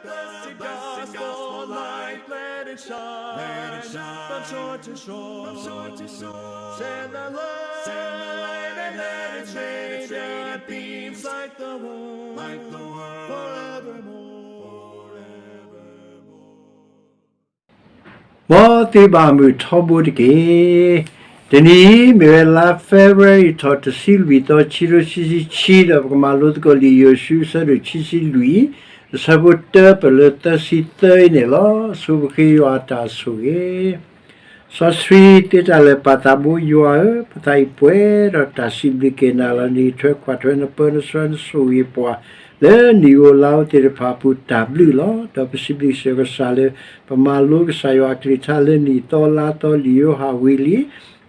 Blessed gospel light, let it shine, from shore to shore, from shore to shore. Share the light, share the light, and let it shine, let it shine, beams like the world, like the world, forevermore, forevermore. မ်သုဘၣ်မုာ်ထီဘိတက့ၢ်. တနံၤအံၤ မ့ၢ်ဝဲလါ February ထီၣ်တဆံလွံၢ်သီ ခံကထိခံဆံခံ ဒီးပကမၤလိသကိးလံာ်ယိၤၡူ အဆၢဒိၣ်ခံဆံလွံၢ် အဆၢဖိတၢပၢၢ်လၢသၢဆံသၢအံၤန့ၣ်လီၤ. ဆိပဃ့ယွၤအတၢ်ဆိၣ်ဂ့ၤ စီဆှံသ့တၢ်လၢာ် ပၢ်သးဘိယွၤဧၢ, ပသးအံၤပှဲၤဒီးတၢ်စံးဘျုးက့ၤနၤလီၤ. နအံးထွဲကွၢ်ထွဲ နပၢနဆှၢနဆိၣ်ဂ့ၤပှၤ လၢနံၣ်ဧိၤလါဧိၤသ့ၣ်တဖၣ်အပူၤတၢ်ဘျုးလီၤ. ဒီးပစံးဘျုးကစၢ်ယွၤလၢ ပမၤလိကစၢ်ယွၤအကလုၢ်ကထါလၢနံၣ်သီလါသီလံာ်ယိၤဟၣ်ဝံၤလံ.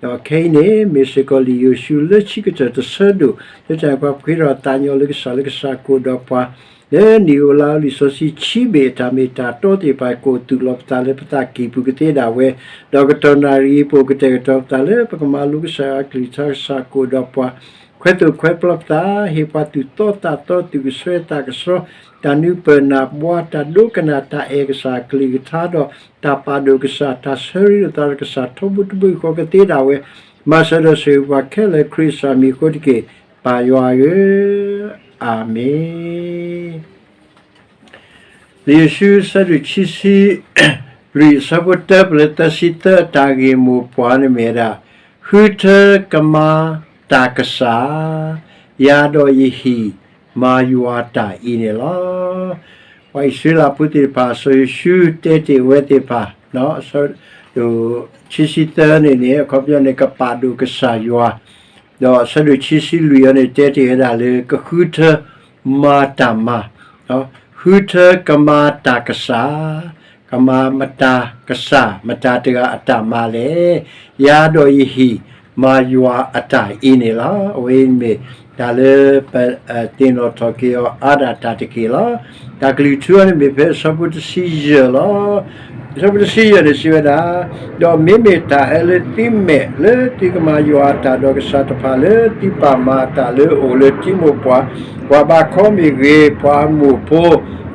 ဒီးခဲအံၤန့ၣ် မ့ၢ်စ့ၢ်ကီးလံာ်ယိၤၡူလၢခံကတၢၢ်တဆၢဒိၣ် လၢတၢ်ကွၢ်ပဃ့ဒီးသးညီလၢကစၢ်လၢကစၢ်ကအိၣ်ဒီးပှၤ လၢနံၣ်ဧိၤလါဧိၤလံာ်စီဆှံခံဘ့ၣ်အတၢ်မ့ၢ်တၢ်တီသ့ၣ်တဖၣ် ကအိၣ်သူၣ်လီၤပသးလၢပသးကံၢ်ပူၤကသ့ဒၣ်ဝဲ, ဒီးကတီၢ်နၣ်ရံၣ်အံၤ ပအိၣ်ကတဲာ်ကတီၤပသးလၢ ပကမၤလိကစၢ်ယွၤအကလုၢ်ကထါ ကစၢ်ကအိၣ်ဒီးပှၤ ခွဲးသိၣ်ခွဲးပျီပသး, ဟ့ၣ်ပှၤသူၣ်သီသးသီ သူၣ်ကဆှီသးကဆှီ, တၢ်နၢ်ပၢၢ်နၢ်ဘှါ, တၢ်ဒိကနၣ်တၢ်အဲၣ်ကစၢ်အကလုၢ်ကထါဒီး တၢ်ပာ်ဒိၣ်ကစၢ်, တၢ်ဆၢရ့လိာ်သးဒီးကစၢ် ထီဘိတဘိယူၢ်ဃီကသ့ဒၣ်ဝဲ, မၤစၢၤဒီးဆိၣ်ဂ့ၤပှၤခဲလၢာ် ခရံာ်ကစၢ်မံၤအဃိတက့ၢ်, ပၢ်ယွၤဧၢ, အၤမ့ၣ်. လံာ်ယိၤၡူ အဆၢဒိၣ်ခံဆံလွံၢ် အဆၢဖိတၢပၢၢ်လၢသၢဆံသၢ အတၢ်ဂ့ၢ်မိၢ်ပှၢ်န့ၣ်မ့ၢ်ဝဲဒၣ်, ဃုထၢကမၤတၢ်ကစၢ်, ယၤဒီးယဟံၣ်မၤယွၤတၢ်အံၤန့ၣ်လီၤ. ပှၤအံၣ်စရ့လးဖိသ့ၣ်တဖၣ် စီၤယိၤၡူတဲတ့ၢ်အဝဲသ့ၣ်တဖၣ်, အဆၢဒိၣ်ခံဆံသၢန့ၣ်န့ၣ် အခီပညီန့ၣ် ကပာ်ဒိၣ်ကစၢ်ယွၤ ဒီးအဆၢဒိၣ်ခံဆံလွံၢ်အံၤန့ၣ် တဲတ့ၢ်ဝဲဒၣ်လၢ ကဃုထၢမၤတၢ်မၤ, ဃုထၢကမၤတၢ်ကစၢ်, ကမၤမတၤကစၢ် မတၤတဂၤအတၢ်မၤလဲၣ်, ယၤဒီးယဟံၣ်မၤယွၤအတၢ်အံၤန့ၣ်လီၤ. အဝဲအံၤမ့ၢ်တၢ်လၢပသ့ၣ်နီၣ်ထီၣ်က့ၤအီၤအါဒၣ်တၢ်တက့ၢ်လီၤ. တၢ်ကလုၢ်ထူအံၤန့ၣ်မ့ၢ်ဖဲအဆၢဖိတဆံယဲၢ်လီၤ. အဆၢဖိတဆံယဲၢ်န့ၣ်စံးဝဲဒၣ်, ဒီးမ့မ့ၢ်တၢ်အၢလၢသုမဲာ်လၢသုကမၤယွၤအတၢ် ဒီးကစၢ်တဖၣ်လၢသုပာ်မၤအတၢ်လၢအအိၣ်လၢထံမိၢ်ပှၢ်, ပှၤဘၣ်ခီမ့ၢ်ဂ့ၤ, ပှၤအမိၢ်ဖိ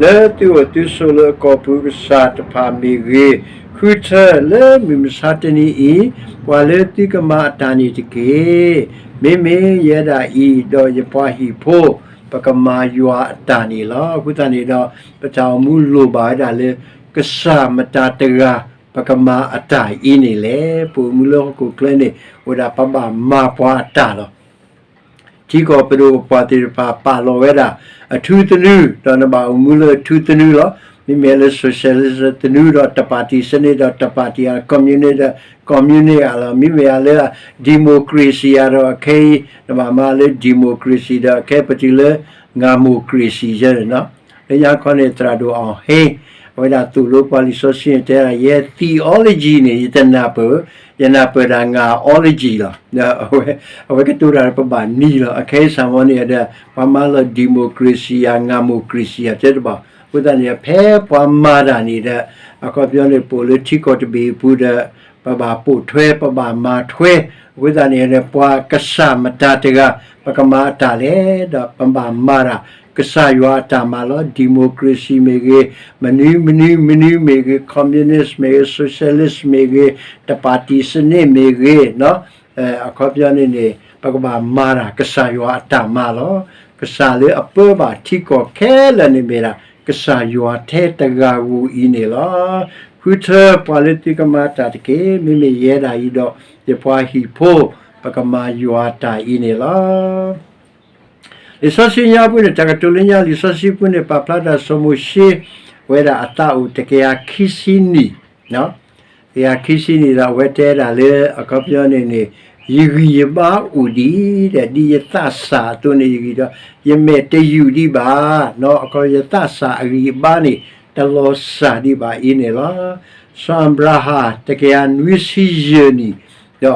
လၢသုအိၣ်သုဆိးလၢအကီၢ်ပူၤကစၢ်တဖၣ်မ့ၢ်ဂ့ၤ, ဃုထၢလၢမုၢ်မဆါတနံၤအံၤ ပှၤလၢသုကမၤအတၢ်န့ၣ်တက့ၢ်. မ့မ့ၢ်ယဲဒၣ်အံၤ ဒီးယပှၤဟံၣ်ဖိ ပကမၤယွၤအတၢ်န့ၣ်လီၤ. အဃိသတးန့ၣ်ဒီး ပတၢ်အိၣ်မူလိၣ်ဘၣ်ဝဲဒၣ်လၢ ကစၢ်မတၤတဂၤ ပကမၤအတၢ်အံၤန့ၣ်လဲၣ်. ပအိၣ်မူလၢဟီၣ်ခိၣ်ချၢန့ၣ် အိၣ်ဒၣ်ပဘၣ်မၤပှၤအတၢ်လီၤ. ထံကီၢ်ပဒိၣ်ပပှၢ်သ့ၣ်တဖၣ် ပာ်လီၤဝဲဒၣ်အထူသနူ, ဒီးနဘၣ်အိၣ်မူလၢအထူသနူလီၤ. မ့မ့ၢ်လၢ socialist သနူဒီး တပၣ်တံၣ်စနစ်ဒီး တပၣ်တံၣ်အ communist ဒီး communist အလီၤ. မ့မ့ၢ်အလၢ democracy အဒီး ခဲအံၤ နဘၣ်မၤလၢ democracy ဒီး ခဲအံၤပတုၤလၢ ငါ democracy ယဲန့ၣ်လီၤ. လၢညါခီန့ၣ် သရၣ်ဒိၣ်အီၣ်ဟ့ အဝဲဒၣ်သိၣ်လိပှၤလံာ်စီဆှံန့ၣ် တဲဒၣ် ယဲ theology န့ၣ် ယတနၢ်ပၢၢ်, ယနၢ်ပၢၢ်ဒၣ် ငါ ology လီၤ. အဝဲကတိၤတၢ်လၢပဘၣ်နံၤလီၤ. အခဲအံၤ ဆၣ်မီၤန့ၣ်ဒီး ပှၤမၤလီၤ democracy ယၤ ငါ democracy ယၤ တဲတဘၣ်. အဃိသတးန့ၣ် ဖဲပှၤမၤတၢ်န့ၣ်ဒီး အခီပညီန့ၣ် ပအိၣ်လၢထံကီၢ်တဘ့ၣ်အပူၤဒီး ပဘၣ်ပိာ်ထွဲ ပဘၣ်မၤထွဲ. အဃိသတးန့ၣ် ပှၤကစၢ်မတၤတဂၤ ပကမၤအတၢ်လဲၣ်, ဒီးပဘၣ်မၤတၢ် ကစၢ်ယွၤအတၢ်မၤလီၤ. democracy မ့ၢ်ဂ့ၤ, မနုၤမနုၤမနုၤမ့ၢ်ဂ့ၤ, communist မ့ၢ်ဂ့ၤ, socialist မ့ၢ်ဂ့ၤ, တပၣ်တံၣ်စနစ်မ့ၢ်ဂ့ၤ, အခီပညီန့ၣ်န့ၣ် ပကဘၣ်မၤတၢ် ကစၢ်ယွၤအတၢ်မၤလီၤ. ကစၢ်လၢအပၢဘၣ်ထံကီၢ်ခဲလၢာ်န့ၣ်မ့ၢ်ဒၣ် ကစၢ်ယွၤထဲတဂၤဧိၤအံၤန့ၣ်လီၤ. ဃုထၢပှၤလၢသုကမၤတၢ်တက့ၢ်. မ့မ့ၢ်ယဲဒၣ်အံၤဒီး ယပှၤဟံၣ်ဖိ ပကမၤယွၤတၢ်အံၤန့ၣ်လီၤ. လံာ်စီဆှံညါပူၤန့ၣ် တၢ်ကတိၤလၢညါလံာ်စီဆှံပူၤန့ၣ် ပာ်ဖျါဒၣ်စီၤမိၤၡ့ ဝဲဒၣ်အသးအိၣ်တကယၤခံဆံနံၣ်, တကယၤခံဆံနံၣ်ဒီး အဝဲတဲဒၣ်လၢ အခီပညီန့ၣ်န့ၣ် ယဂံၢ်ယဘါအိၣ်ဒံးဒီး ဒ်ယသးစၢ်အသိးန့ၣ် ယဂံၢ်ဒီး ယမဲာ်တယုၢ်ဒံးဘၣ်, အခီယသးစၢ်အဂံၢ်အဘါန့ၣ် တလီၤစၢ်ဒံးဘၣ်အံၤန့ၣ်လီၤ. စီၤအၤဘြၤဟၣ် တကယၤနွံဆံယဲၢ်နံၣ် ဒီး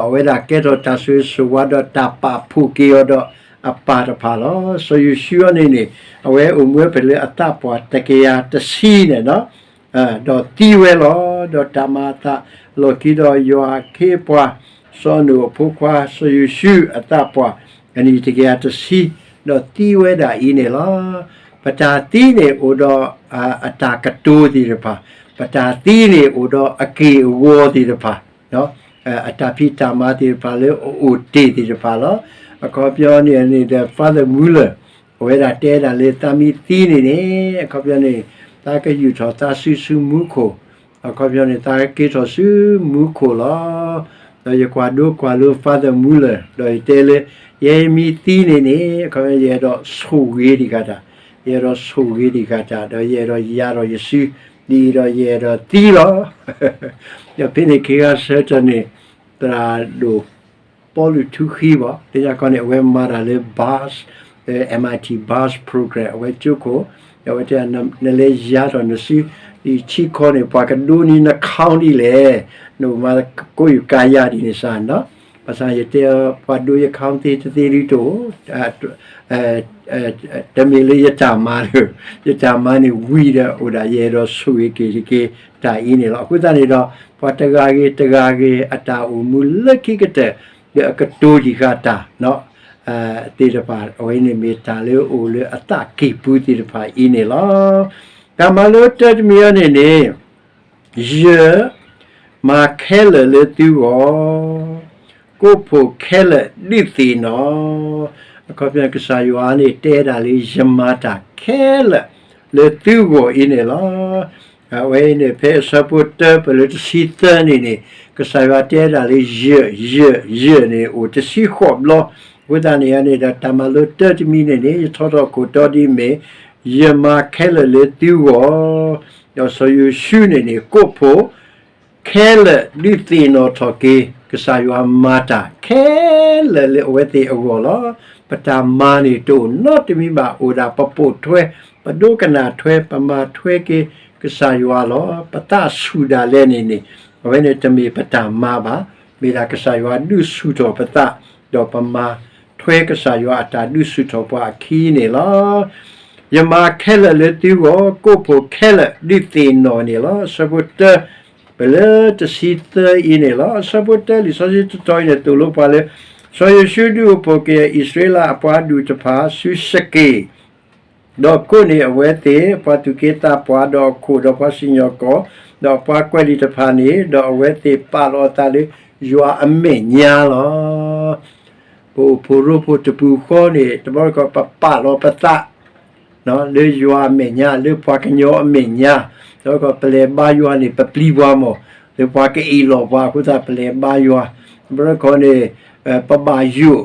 အဝဲဒၣ်ကဲထီၣ်တၢ်ဆိၣ်ဂ့ၤဆိၣ်ဝါဒီးတၢ်ပာ်ဖှိၣ်က့ၤအီၤဒီး အပၢ်တဖၣ်လီၤ. စီၤယိၤၡူအံၤန့ၣ်န့ၣ် အဝဲအိၣ်မူဝဲဖဲလၢအသးပှၢ်တကယၤတဆံန့ၣ်လီၤ. ဒီးသံဝဲလီၤ. ဒီးတၢ်မၤအသးလီၢ်ခံဒီးယွၤအခ့အပှၤ စီၤနူၣ်အဖိခွါ စီၤယိၤၡူအသးပှၢ် အနံၣ်တကယၤတဆံ ဒီးသံဝဲဒၣ်အံၤန့ၣ်လီၤ. ပတၢ်သံန့ၣ်အိၣ်ဒီး အတၢ်ကတိၤသ့ၣ်တဖၣ်, ပတၢ်သံန့ၣ်အိၣ်ဒီးအက့ၢ်အဂီၤသ့ၣ်တဖၣ်, အတၢ်ဖံးတၢ်မၤသ့ၣ်တဖၣ်လၢအအိၣ်တ့ၢ်သ့ၣ်တဖၣ်လီၤ. အခီပညီန့ၣ်န့ၣ်ဒီး Father Muller အဝဲဒၣ်တဲဒၣ်လၢ သးမ့ၢ်သံန့ၣ်န့ၣ် အခီပညီန့ၣ် သးကယူာ်ထီၣ်သးစုဆူမူခိၣ်, အခီပညီန့ၣ် သးကက့ၤထီၣ်ဆူမူခိၣ်လီၤ. ဒီးယကွၢ်ဒိကွၢ်လိ Father Muller ဒီးယတဲလၢ ယဲမ့ၢ်သံန့ၣ်န့ၣ် အခီပညီ ယအဲၣ်ဒိးဆိၣ်ဂ့ၤတံၢ်ဃာ်တၢ်, ယအဲၣ်ဒိးဆိၣ်ဂ့ၤတံၢ်ဃာ်တၢ် ဒီးယအဲၣ်ဒိးယၤထီၣ်ယစု, ဒ်အံၤဒီးယအဲၣ်ဒိးသံလီၤ. ဒီးဖဲန့ၣ်ခံဂၤဆၢထၢၣ်န့ၣ် သရၣ်ဒိၣ်ပီလူးထူဃံဘၣ် လၢညါခီန့ၣ် အဝဲမၤတၢ်လၢ Bus, လၢ M I T Bus Program အဝဲကၠိခိၣ်, ဒီးအဝဲတဲ နလဲၤယၤထီၣ်နစု ဒ်ဆံခီန့ၣ် ပှၤကဒိးန့ၢ်န account ဒ်လဲၣ်, နအိၣ်မၤကိးယူၢ်ကၤယၤဒ်န့ၣ်စ့ၢ်နီၤ, ဘၣ်ဆၣ်ယတဲ ပှၤဒိးယ account သ့တသ့ဒ်တအိၣ် တမ့ၢ်လၢယတၢ်မၤလၢ ယတၢ်မၤန့ၣ်ဝံၤဒီးအိၣ်ဒၣ် ယအဲၣ်ဒိးဆိၣ်ဂ့ၤက့ၤတက့ၢ်တၢ်အံၤန့ၣ်လီၤ. အဃိသတးန့ၣ်ဒီး ပှၤတဂၤဂ့ၤတဂၤဂ့ၤ အတၢ်အိၣ်မူလၢခံကတၢၢ် ဒီးအကတိၤတံၢ်ဃာ်တၢ် သ့ၣ်တဖၣ် အဝဲန့ၣ်မ့ၢ်တၢ်လၢအိၣ်လၢအသးကံၢ်ပူၤသ့ၣ်တဖၣ်အံၤန့ၣ်လီၤ. တၢ်မၤလိတၢတမံၤအံၤန့ၣ်န့ၣ် ယ မၤခဲလၢာ်လၢသုဂီၢ်, ကိးဖှိၣ်ခဲလၢာ်ဒုးသ့ၣ်နီၣ်, အခီပညီ ကစၢ်ယွၤန့ၣ်တဲဒၣ်လၢ ယမၤတၢ်ခဲလၢာ်လၢသုဂီၢ်အံၤန့ၣ်လီၤ. အဝဲအံၤန့ၣ် ဖဲအဆၢဖိတၢပၢၢ်လၢတဆံသၢန့ၣ်န့ၣ် ကစၢ်ယွၤတဲဒၣ်လၢ ယ ယ ယ န့ၣ် အိၣ်တဆံဃိးဘျီ, အဃိသတးန့ၣ်န့ၣ်ဒီး တၢ်မၤလိတၢတမံၤန့ၣ်န့ၣ် ယထီထီၣ်ခိၣ်တီဒ်မ့ၢ် ယမၤခဲလၢာ်လၢသုဂီၢ်, ဒီးစီၤယိၤၡူန့ၣ်န့ၣ် ကိးဖှိၣ် ခဲလၢာ်ဒုးသ့ၣ်နီၣ်ထီၣ်က့ၤ ကစၢ်ယွၤမၤတၢ်ခဲလၢာ်လၢအဝဲသ့ၣ်အဂီၢ်လီၤ. ပတၢ်မၤန့ၣ်တအိၣ်နီတမံၤဘၣ် အိၣ်ဒၣ်ပပိာ်ထွဲ ပဒိကနၣ်ထွဲ ပမၤထွဲက့ၤကစၢ်ယွၤလီၤ. ပသးဆူၣ်ဒၣ်လဲာ်န့ၣ်န့ၣ် အဝဲန့ၣ်တမ့ၢ်ပတၢ်မၤဘၣ်, မ့ၢ်ဒၣ်ကစၢ်ယွၤဒုးဆူၣ်ထီၣ်ပသး ဒီးပမၤထွဲကစၢ်ယွၤအတၢ်ဒုးဆူၣ်ထီၣ်ပှၤအခံန့ၣ်လီၤ. ယမၤခဲလၢာ်လၢသုဂီၢ်, ကိးဖှိၣ်ခဲလၢာ်ဒုးသ့ၣ်နီၣ်န့ၣ်လီၤ. အဆၢဖိတၢ ပလၢတဆံသၢအံၤန့ၣ်လီၤ. အဆၢဖိတၢလံာ်စီဆှံတတီၤအံၤန့ၣ် သိၣ်လိပှၤလၢ စီၤယိၤၡူဒုးအိၣ်ဖှိၣ်က့ၤအံၣ်စရ့လးအပှၤဒူၣ်တဖၣ်ဆူၡက့ၣ် ဒီးကိးန့ၢ်အဝဲသ့ၣ် ပှၤသူၣ်က့သးပှၢ် ဒီးအခိၣ် ဒီးပှၤစံၣ်ညီၣ်ကွီၢ် ဒီးအပှၤကွဲးလံာ်တဖၣ်န့ၣ် ဒီးအဝဲသ့ၣ်ပာ်လီၤအသးလၢယွၤအမဲာ်ညါလီၤ. ပအိၣ်ဖှိၣ်ရိဖှိၣ်တပူၤဃီန့ၣ် တဘျီတခီၣ်ပပာ်လီၤပသး လၢယွၤအမဲာ်ညါ လၢပှၤကညီအမဲာ်ညါ, တဘျီတခီၣ်ပလဲၤဘါယွၤန့ၣ် ပပျံၤပှၤမၢ်, လၢပှၤကအ့ၣ်လိာ်ပှၤအဃိသတး ပလဲၤဘါယွၤ, တဘျီတခီၣ်န့ၣ် ပဘၣ်ယိၣ်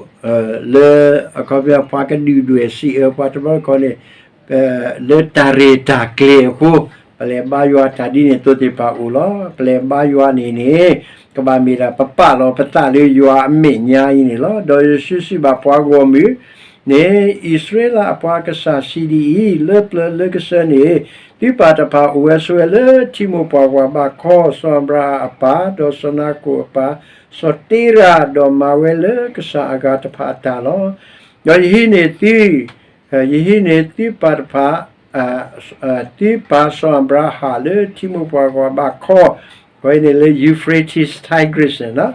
လၢအခီပညီပှၤကဒုၣ်ဒွဲၣ်စံးအၢပှၤ တဘျီတခီၣ်န့ၣ် လၢတၢ်ရဲၣ်တၢ်ကျဲၤအဃိ ပလဲၤဘါယွၤ တၢ်ဒ်န့ၣ်သိးသ့ၣ်တဖၣ်အိၣ်လီၤ. ပလဲၤဘါယွၤန့ၣ်န့ၣ် ကဘၣ်မ့ၢ်ဒၣ်ပပာ်လီၤပသးလၢယွၤအမဲာ်ညါအံၤန့ၣ်လီၤ. ဒီးယိၤၡူစံးဘၣ်ပှၤဂီၢ်မုၢ်န့ၣ် အံၣ်စရ့လးအပှၤကစၢ်စံးဒ်အံၤ, လၢပျၢၤလၢကစၢၢ်န့ၣ် သုပၢ်တဖၣ်အိၣ်ဝဲဆိးဝဲလၢထံမိၢ်ပှၢ်ဝၤဘးခီ စီၤအၤဘြၤဟၣ်အပၢ်, ဒီးစီၤနၤခိၣ်အပၢ်, စီၤတ့ရၤ, ဒီးမၤဝဲလၢကစၢ်အဂၤတဖၣ်အတၢ်လီၤ. ဒီးယဟံးန့ၢ်သု ယဟံးန့ၢ်သုပၢ်တဖၣ် သုပၢ်စီၤအၤဘြၤဟၣ်လၢထံမိၢ်ပှၢ်ဝၤဘးခီ, အဝဲန့ၣ်လၢ Euphrates Tigris န့ၣ်လီ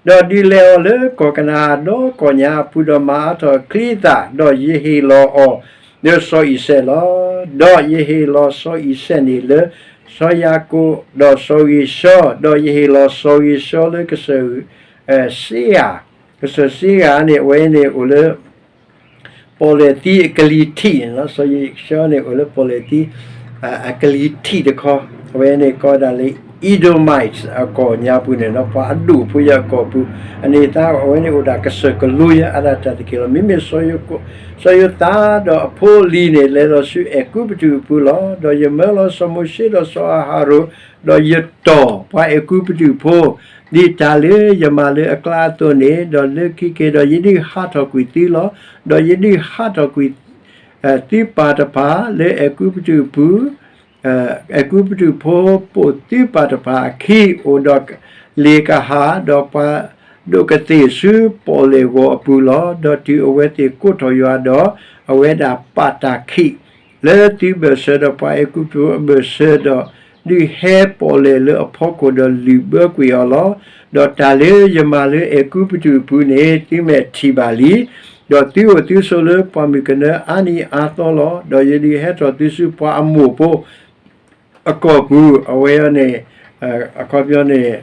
ၤ. ဒီးဒုးလဲၤအီၤလၢကီၢ်ကနၤအၣ်ဒီကီၢ်ညါအပူၤ ဒီးမၤအါထီၣ်အချံအသၣ်, ဒီးယဟ့ၣ်လီၤအီၤလၢစီၤအံၤစဲးလီၤ. ဒီးယဟ့ၣ်လီၤစီၤအံၤစဲးန့ၣ်လၢ စီၤယၤကိာ်, ဒီးစီၤဂ့ၤၡီ, ဒီးယဟ့ၣ်လီၤစီၤဂ့ၤၡီလၢကစၢၢ် စ့ဂၤ, ကစၢၢ်စ့ဂၤန့ၣ် အဝဲန့ၣ်အိၣ်လၢ ပီၣ်လဲၣ်သံအကလံၤထံးန့ၣ်လီၤ. စီၤဂ့ၤၡီန့ၣ် အိၣ်လၢပီၣ်လဲၣ်သံ အကလံၤထံးတခီ, အဝဲန့ၣ်ကိးဒၣ်လၢ Edomites အကီၢ်ညါပူၤန့ၣ်ဒီး ပှၤအဒိၣ်ဖိယာ်အကီၢ်ပူၤ, အန့ၣ်သတးအဝဲန့ၣ်အိၣ်ဒၣ်ကစၢၢ်ကလိယၤအါဒၣ်တၢ်တက့ၢ်လီၤ. မ့မ့ၢ်စီၤယိၤသးဒီးအဖိအလံၤန့ၣ် လဲၤလီၤဆူအဲၤကူပတူးအပူၤလီၤ. ဒီးယမၢလီၤစီၤမိၤၡ့ဒီးစီၤအၤဟရိၣ်, ဒီးယတီၢ်ပှၤအဲၤကူပတူးဖိ ဒ်တၢ်လၢယမၤလၢအကျါအသိးန့ၣ်, ဒီးလၢခံက့ၤဒီး ယဒုးဟးထီၣ်ကွံာ်သုလီၤ. ဒီးယဒုးဟးထီၣ်ကွံာ် သုပၢ်တဖၣ်လၢအဲၤကူပတူးအပူၤ, အဲၤကူပတူးဖိပိာ်သုပၢ်တဖၣ်အခံ အိၣ်ဒီးလ့ၣ်ကဟၣ်, ဒီးပှၤဒိးကသ့ၣ်ဆူပီၣ်လဲၣ်ဂီၤအပူၤလီၤ. ဒီးတုၤအဝဲသ့ၣ်ကိးထီၣ်ယွၤဒီး အဝဲဒၣ်ပာ်တၢ်ခံး လၢသုဘၢၣ်စၢၤဒီးပှၤအဲၤကူပတူးအဘၢၣ်စၢၤဒီး ဒုးဟဲပီၣ်လဲၣ်လၢအဖီခိၣ်ဒီးလုၢ်ဘၢကွံာ်အီၤလီၤ. ဒီးတၢ်လၢယမၤလၢအဲၤကူပတူးအပူၤန့ၣ် သုမဲာ်ထံၣ်ဘၣ်လံ. ဒီးသုအိၣ်သုဆိးလၢပှၢ်မုၢ်ကနၢအါနံၤအါသီလီၤ. ဒီးယဒုးဟဲထီၣ်သုဆူပှၤအမိၢ်ဖိ အကီၢ်ပူၤ, အဝဲအံၤန့ၣ် အခီပညီန့ၣ်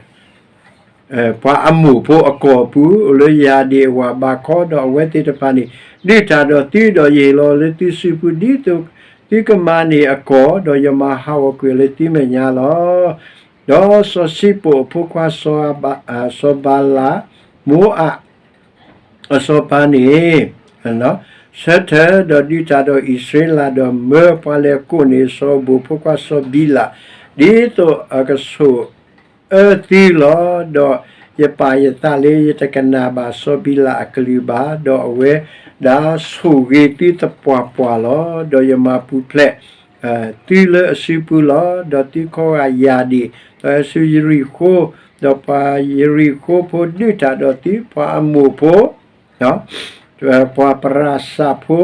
ပှၤအမိၢ်ဖိအကီၢ်ပူၤ အိၣ်လၢယၤဒ့ၣ်အဝၤဘးခီ, ဒီးအဝဲသ့ၣ်တဖၣ်န့ၣ် ဒုးတၢ်ဒီးသု, ဒီးယဟ့ၣ်လီၤလၢသုစုပူၤ ဒ်သိးသုကမၤန့ၢ်အကီၢ်, ဒီးယမၤဟးဂီၤကွံာ်အီၤလၢသုမဲာ်ညါလီၤ. ဒီးစီၤၡံပိၣ်အဖိခွါ စီၤဘၤလး, မိအး အစီၤပၤန့ၣ် ဆၢထၢၣ်ဒီးဒုးတၢ်ဒီးအံၣ်စရ့လး, ဒီးမၢပှၤလဲၤကိးန့ၢ်စီၤဧူဘိၣ်ဖိခွါစီၤဘံလး, ဒ်သိးအကဆိၣ်အၢသုလီၤ. ဒီးယပာ်ယသးလၢယတကနၣ်ဘၣ်စီၤဘံလးအကလုၢ်ဘၣ်, ဒီးအဝဲဒၣ်ဆိၣ်ဂ့ၤသုသပှၢ်ပှၢ်လီၤ. ဒီးယမၤပူၤဖျဲး သုလၢအစုပူၤလီၤ. ဒီးသုခီဂာ်ယၤဒ့ၣ်, ဒီးဟဲဆူယရံၣ်ဃိ, ဒီးပှၤယရံၣ်ဃိဖိဒုးတၢ်ဒီးသု, ပှၤအမိၢ်ဖိ, ပှၤပရၤစးဖိ,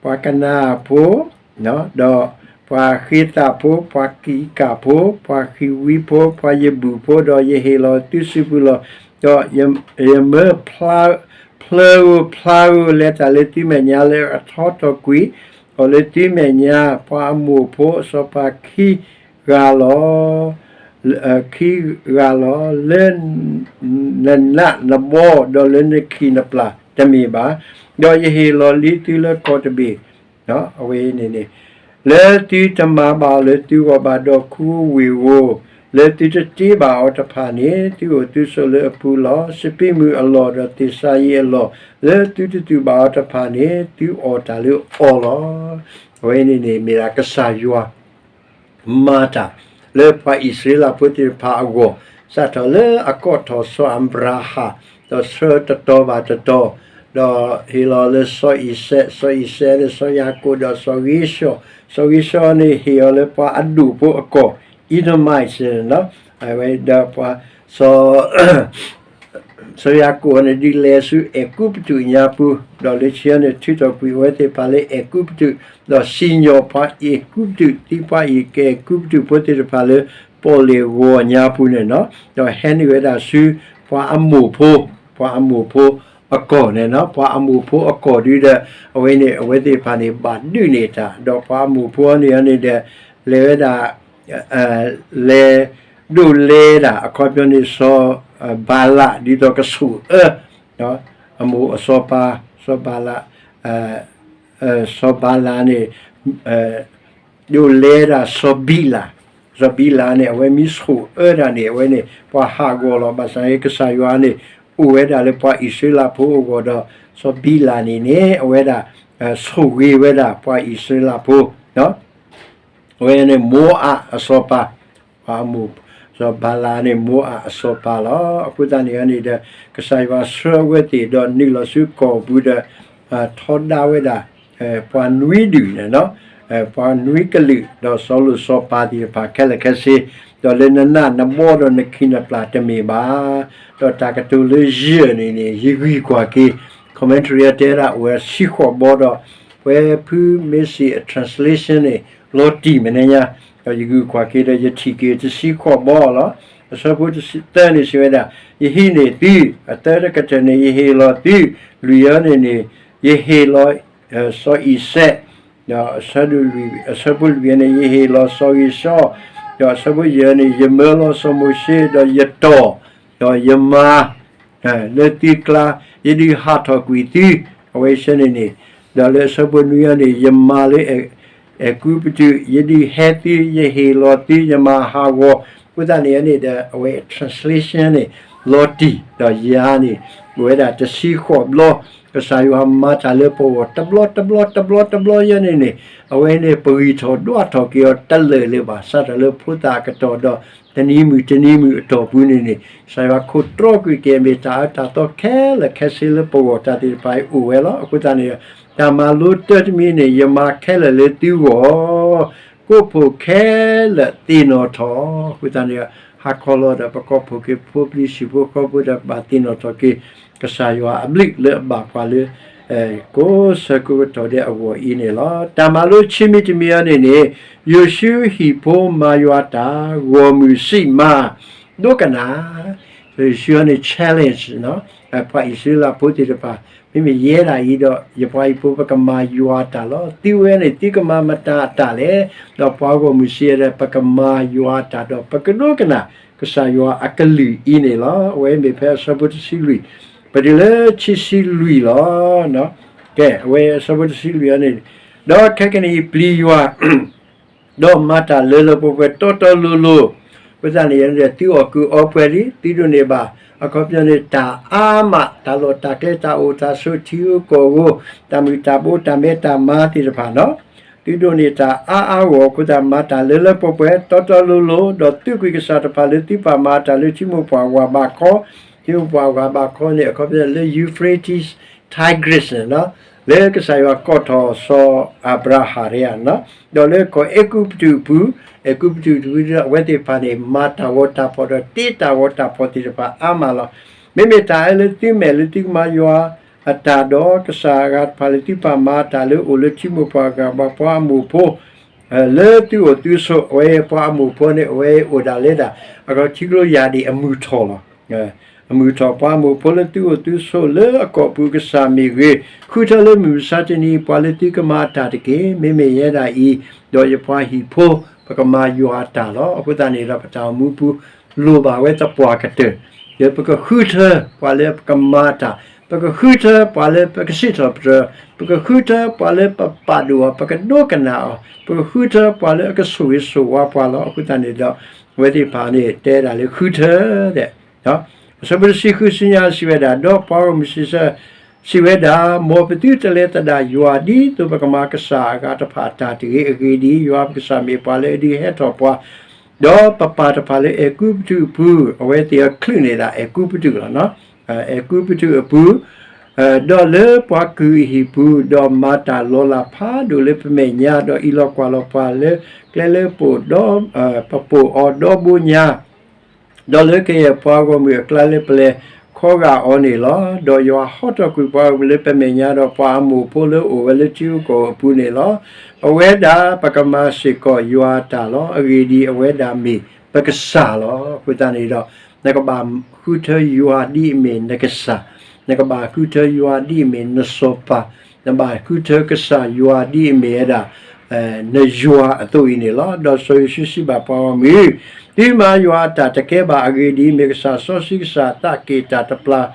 ပှၤကနၤအၣ်ဖိ, ဒီးပှၤဃ့သးဖိ, ပှၤကံးကၣ်ဖိ, ပှၤဃံးဝံဖိ, ပှၤယဘူၣ်ဖိ, ဒီးယဟ့ၣ်လီၤသုစုပူၤလီၤ. ဒီးယမၢဖျါဧိၤဖျါဧိၤလဲၤတၢ်လၢသုမဲာ်ညါလၢအထီထီၣ်ကွံာ်အီၤလၢသုမဲာ်ညါ, ပှၤအမိၢ်ဖိအစီၤပၤခံဂၤလီၤ ခံဂၤလီၤ, လၢနနးနဘီ ဒီးလၢနခံးနပျၢ်တမ့ၢ်ဘၣ်. ဒီးယဟ့ၣ်လီၤလံသုလၢကီၢ်တဘ့ၣ်, အဝဲန့ၣ်န့ၣ် လၢသုတမၤဘၣ်အီၤလၢသုဂီၢ်ဘၣ်, ဒီးခူဝ့ၢ်ဧိၤ လၢသုတတ့ဘၣ်အီၤတဖၣ်န့ၣ် သုအိၣ်သုဆိးလၢအပူၤလီၤ. စပံးမုၢ်အလီၢ်ဒီးသ့ၣ်စၤယံးအလီၢ် လၢသုတတူၢ်ဘၣ်အီၤတဖၣ်န့ၣ် သုအီၣ်တၢ်လၢအီၤလီၤ. အဝဲန့ၣ်န့ၣ် မ့ၢ်ဒၣ်ကစၢ်ယွၤ မၤတၢ်လၢပှၤအံၣ်စရ့လးဖိသ့ၣ်တဖၣ်အဂီၢ်, စးထီၣ်လၢအကိးထီၣ်စီၤအၤဘြၤဟၣ်, ဒီးဆှၢတတီၤဘၣ်တတီၤ, ဒီးဟ့ၣ်လီၤလၢစီၤအံၤစဲး, စီၤအံၤစဲးန့ၣ် စီၤယၤကိာ်ဒီးစီၤဧ့ၡီၤ, စီၤဧ့ၡီၤန့ၣ် ဟ့ၣ်အီၤလၢပှၤအဒိၣ်ဖိအကီၢ် Edomites န့ၣ်လီၤ. အဝဲဒီးပှၤ စီၤ စီၤယၤကိာ်န့ၣ် ဒုးလဲၤဆူအဲၤကူပတူးအညါပူၤ, ဒီးလၢခံန့ၣ် ထုးထီၣ်ကွံာ်အဝဲသ့ၣ်တဖၣ်လၢအဲၤကူပတူး, ဒီးစံၣ်ညီၣ်ပှၤအဲၤကူပတူး, သံပှၤအဲၤကူပတူးဖိသ့ၣ်တဖၣ်လၢပီၣ်လဲၣ်ဂီၤအညါပူၤန့ၣ်လီၤ. ဒီးဟဲနုာ်ဝဲဒၣ်ဆူပှၤအမိၢ်ဖိ, ပှၤအမိၢ်ဖိအကီၢ်န့ၣ်လီၤ. ပှၤအမိၢ်ဖိအကီၢ်ဒုဒီး အဝဲန့ၣ် အဝဲသ့ၣ်တဖၣ်န့ၣ် ဘၣ်ဒုးန့ၢ်တၢ်, ဒီးပှၤအမိၢ်ဖိအန့ၣ်န့ၣ်ဒီး လဲၤဝဲဒၣ် လဲၤဒိးလဲဒၣ် အခီပညီန့ၣ် စီၤဘၤလး ဒ်သိးကဆိၣ်အၢ အမိၢ်အစီၤပၤ, စီၤဘၤလး, စီၤဘၤလးန့ၣ် ဒိးလဲဒၣ်စီၤဘံလး, စီၤဘံလးန့ၣ် အဝဲမ့ၢ်ဆိၣ်အၢတၢ်န့ၣ် အဝဲန့ၣ် ပှၤဟးဂီၤလီၤ. ဘၣ်ဆၣ်န့ၣ် ကစၢ်ယွၤန့ၣ် အိၣ်ဝဲဒၣ်လၢပှၤအံၣ်စရ့လးဖိအဂီၢ်ဒီး စီၤဘံလးန့ၣ်န့ၣ် အဝဲဒၣ် ဆိၣ်ဂ့ၤဝဲဒၣ်ပှၤအံၣ်စရ့လးဖိ အဝဲန့ၣ် မိအးအစီၤပၤ, ပှၤအမိၢ် စီၤဘၤလးန့ၣ် မိအးအစီၤပၤလီၤ. အဃိသတးန့ၣ်န့ၣ်ဒီး ကစၢ်ယွၤဆှၢအဝဲသ့ၣ်ဒီးနုာ်လီၤဆူကီၢ်ပူၤဒီး ထီဒါဝဲဒၣ် ပှၤနွံဒူၣ်န့ၣ်လီၤ. ပှၤနွံကလုာ် ဒီးစီၤလိၣ်စီၤပၤသ့ၣ်တဖၣ်ခဲလၢာ်ခဲဆ့, ဒီးလၢနနးနဘီဒီးနခံးနပျၢ်တမ့ၢ်ဘၣ်. ဒီးတၢ်ကတိၤလၢယဲၢ်န့ၣ်န့ၣ် ယဂံၢ်ကွၢ်က့ၤ commentary တဲဒၣ်အိၣ်ဝဲဆံဃိးဘီဒီး ပဝဲဖုမ့ၢ်စံးအ translation န့ၣ် လီၤတံၢ်မဲာ်ညါ, ဒီးယဂံၢ်ကွၢ်က့ၤဒီးယထံၣ်က့ၤတဆံဃိးဘီလီၤ. အဆၢဖိတဆံသၢန့ၣ်စံးဝဲဒၣ်, ယဟံးန့ၢ်သု, အသၢတကတၢၢ်န့ၣ် ယဟ့ၣ်လီၤသု, လွံၢ်အံၤန့ၣ်န့ၣ် ယဟ့ၣ်လီၤ စီၤအံၤစဲး, ဒီးအဆၢဒိၣ်လွံၢ်, အဆၢဖိလွံၢ်အံၤန့ၣ် ယဟ့ၣ်လီၤစီၤဧ့ၡီၤ, ဒီးအဆၢဖိယဲၢ်န့ၣ် ယမၢလီၤစီၤမိၤၡ့, ဒီးယတီၢ်, ဒီးယမၤ လၢသုကျါ, ယဒုးဟးထီၣ်ကွံာ်သု, အဝဲဆၢန့ၣ်န့ၣ်, ဒီးလၢအဆၢဖိနွံအံၤန့ၣ် ယမၤလၢ အဲၤကူပတူး, ယဒုးဟဲသု, ယဟ့ၣ်လီၤသု, ယမၤဟးဂီၤ, အဃိသတးန့ၣ်န့ၣ်ဒီး အဝဲ translation န့ၣ် လီၤတံၢ်, ဒီးယၤန့ၣ် အိၣ်ဝဲဒၣ်တဆံဃိးဘျီ, ကစၢ်ယွၤမၤတၢ်လၢပဂီၢ်တဘျီတဘျီတဘျီတဘျီယဲန့ၣ်န့ၣ်, အဝဲန့ၣ်ပဂံၢ်ထီၣ်ဒွးထီၣ်က့ၤအီၤတလၢာ်လၢၤဘၣ်, စးထီၣ်လၢဖိသၣ်အကတီၢ်ဒီး တနံၤမုၢ်တနံၤမုၢ်အတီၢ်ပူၤန့ၣ်န့ၣ်, ကစၢ်ယွၤခိၣ်တြီကွံာ်က့ၤမ့ၢ်တၢ်အၢတၢ်သီခဲလၢာ်ခဲဆ့လၢပဂီၢ်တၢ်သ့ၣ်တဖၣ်အံၤအိၣ်ဝဲလီၤ. အဃိသတးန့ၣ် တၢ်မၤလိတၢ်တမံၤန့ၣ် ယမၤခဲလၢာ်လၢသုဂီၢ်, ကိးဖှိၣ်ခဲလၢာ်သ့ၣ်နီၣ်ထီၣ်, အဃိသတးန့ၣ် ဟါခီလီၤဒီးပကီၢ်ဖှိၣ်က့ၤဖိပျံၤစံၣ်ဖိဃီဖိဒီးဘၣ်သ့ၣ်နီၣ်ထီၣ်က့ၤ ကစၢ်ယွၤအဘျုးလၢအဘၣ်ပှၤလၢ ကိးဆၢကိးကတီၢ်ဒဲးအဂီၢ်အံၤန့ၣ်လီၤ. တၢ်မၤလိဆံမံၤတမံၤအံၤန့ၣ်န့ၣ်, ယိၤၡူဟံၣ်ဖိမၤယွၤတၢ်, ဂီၢ်မုၢ်စံးမၤ, ဒိကနၣ်, ယိၤၡူန့ၣ် challenge ပှၤအံၣ်စရ့လးဖိသ့ၣ်တဖၣ်, မ့မ့ၢ်ယဲဒၣ်အံၤဒီး ယပှၤဟံၣ်ဖိပကမၤယွၤအတၢ်လီၤ. သုဝဲန့ၣ် သုကမၤမတၤအတၢ်လဲၣ်. ဒီးပှၤဂီၢ်မုၢ်စံးဝဲဒၣ် ပကမၤယွၤအတၢ်ဒီး ပကဒိကနၣ်ကစၢ်ယွၤအကလုၢ်အံၤန့ၣ်လီၤ. အဝဲမ့ၢ်ဖဲအဆၢဖိတဆံလွံၢ် ပတုၤလၢခံဆံလွံၢ်လီၤ. ကဲ အဝဲအဆၢဖိတဆံလွံၢ်အံၤန့ၣ်, ဒီးခဲကနံၣ်အံၤ ပျံၤယွၤ ဒီးမၤတၢ်လၢလၢပှဲၤပှဲၤတီတီလိၤလိၤ, အဃိသတးန့ၣ် သုအီၣ်ကုးအီပှဲၤလံ, သုဒိးန့ၢ်ဘၣ် အခီပညီန့ၣ် တၢ်အါမး, တၢ်လီၢ်တၢ်ကျဲတၢ်အိၣ်တၢ်ဆိးထံဧိၤကီၢ်ဧိၤ, တၢ်မုၢ်တၢ်ဘိတၢ်မဲတၢ်မါသ့ၣ်တဖၣ်န့ၣ်, သုဒိးန့ၢ်တၢ်အါအါဂီၢ်ဂီၢ်အဃိသတး မၤတၢ်လၢလၢပှဲၤပှဲၤတီတီလိၤလိၤ, ဒီးသုးကွံာ်ကစၢ်တဖၣ်လၢသုပာ်မၤတၢ်လၢထံမိၢ်ပှၢ်ဝၢ်ဘးခီ, ထံမိၢ်ပှၢ်ဝၢ်ဘးခီန့ၣ် အခီပညီလၢ Euphrates Tigris န့ၣ် လၢကစၢ်ယွၤကိးထီၣ်စီၤအၤဘြၤဟၣ်တဂၤ, ဒီးလၢကီၢ်အဲၤကူပတူးအပူၤ, အဲၤကူပတူးအပူၤဒီး အဝဲသ့ၣ်တဖၣ်န့ၣ် မၤတၢ်ဂီၤတၢ်ဖီၣ်ဒီးတ့တၢ်ဂီၤတၢ်ဖီၣ်သ့ၣ်တဖၣ်အါမးလီၤ. မ့မ့ၢ်တၢ်အၢလၢသုမဲာ်လၢသုကမၤယွၤအတၢ်ဒီး ကစၢ်အဂၤတဖၣ်လၢသုပာ်မၤအတၢ်လၢအိၣ်လၢထံမိၢ်ပှၢ်ဂၤဘၣ်ပှၤအမိၢ်ဖိ လၢသုအိၣ်သုဆိး, အဝဲပှၤအမိၢ်ဖိန့ၣ် အဝဲအိၣ်ဒၣ်လဲဒၣ် အခီထံကျိယၢ်ဒံၣ်အမုၢ်ထီၣ်လီၤ. အမုၢ်ထီၣ်ပှၤအမိၢ်ဖိလၢသုအိၣ်သုဆိးလၢအကီၢ်ပူၤကစၢ်မ့ၢ်ဂ့ၤ, ဃုထၢလၢမုၢ်မဆါတနံၤ ပှၤလၢသုကမၤအတၢ်တက့ၢ်. မ့မ့ၢ်ယဲဒၣ်အံၤ, ဒီးယပှၤဟံၣ်ဖိ ပကမၤယွၤအတၢ်လီၤ. အဃိသတးန့ၣ်ဒီး ပတၢ်အိၣ်မူပူၤ လိၣ်ဘၣ်ဝဲသပှၢ်ကတၢၢ်, ဒီးပကဃုထၢပှၤလၢပကမၤအတၢ်, ပကဃုထၢပှၤလၢပကစံးထီၣ်ပတြၢၤ, ပကဃုထၢပှၤလၢပပာ်ဒိၣ်အီၤ, ပကဒိကနၣ်အီၤ, ပကဃုထၢပှၤလၢအကဆိၣ်ဂ့ၤဆိၣ်ဝါပှၤလီၤ. အဃိသတးန့ၣ်ဒီး အဝဲသ့ၣ်တဖၣ်န့ၣ်တဲဒၣ်လၢဃုထၢ, အဆၢဖိတဆံဃုဆူညါစံးဝဲဒၣ်, ဒီးပှၤဂီၢ်မုၢ်စံးဆၢ, စံးဝဲဒၣ်, မ်ပသုတလဲၤသဒၣ်ယွၤ ဒ်သိးပကမၤကစၢ်အဂၤတဖၣ်အတၢ်တဂ့ၤ. အဂ့ၢ်ဒ်အံၤ, ယွၤပကစၢ်မ့ၢ်ပှၤလၢအဒုးဟဲထီၣ်ပှၤ, ဒီးပပၢ်တဖၣ်လၢအဲၤကူပတူးအပူၤ, အဝဲသ့ၣ်အချုးန့ၣ်ဒၣ်အဲၤကူပတူးလီၤ. အဲၤကူပတူးအပူၤ, ဒီးလၢပှၤကုၢ်အဟံၣ်ပူၤ, ဒီးမၤတၢ်လီၤလးဖးဒိၣ်လၢပမဲာ်ညါ, ဒီးအံးလီၤကွၢ်လီၤပှၤလၢကျဲလၢပပိာ်အီၤဒီဘိညါ, ဒီးလၢကယဲၢ်ပှၤဂီၢ်မုၢ်အကျါလၢပလဲၤခီဂာ်အီၤန့ၣ်လီၤ. ဒီးယွၤဟီထီၣ်ကွံာ်ပှၤဂီၢ်မုၢ်လၢပမဲာ်ညါ, ဒီးပှၤအမိၢ်ဖိလၢအအိၣ်ဝဲလၢထံဂုၤကီၢ်ဂၤအပူၤန့ၣ်လီၤ. ပဝဲဒၣ်ပကမၤစ့ၢ်ကီးယွၤအတၢ်လီၤ. အဂ့ၢ်ဒ်အံၤ, အဝဲဒၣ်မ့ၢ်ပကစၢ်လီၤ. အဃိသတးန့ၣ်ဒီး နကဘၣ်ဃုထၢယွၤဒ်အမ့ၢ်နကစၢ်, နကဘၣ်ဃုထၢယွၤဒ်အမ့ၢ်နစီၤပၤ, နဘၣ်ဃုထၢကစၢ်ယွၤဒ်အမ့ၢ်ဝဲဒၣ် နယွၤအသိးအံၤန့ၣ်လီၤ. ဒီးစီၤယိၤၡူစံးဘၣ်ပှၤဂီၢ်မုၢ်, သုမၤယွၤအတၢ်တကဲဘၣ်. အဂ့ၢ်ဒ်အံၤ, မ့ၢ်ကစၢ်စီဆှံကစၢ်အသးက့ၣ်တၢ်တပျၢ်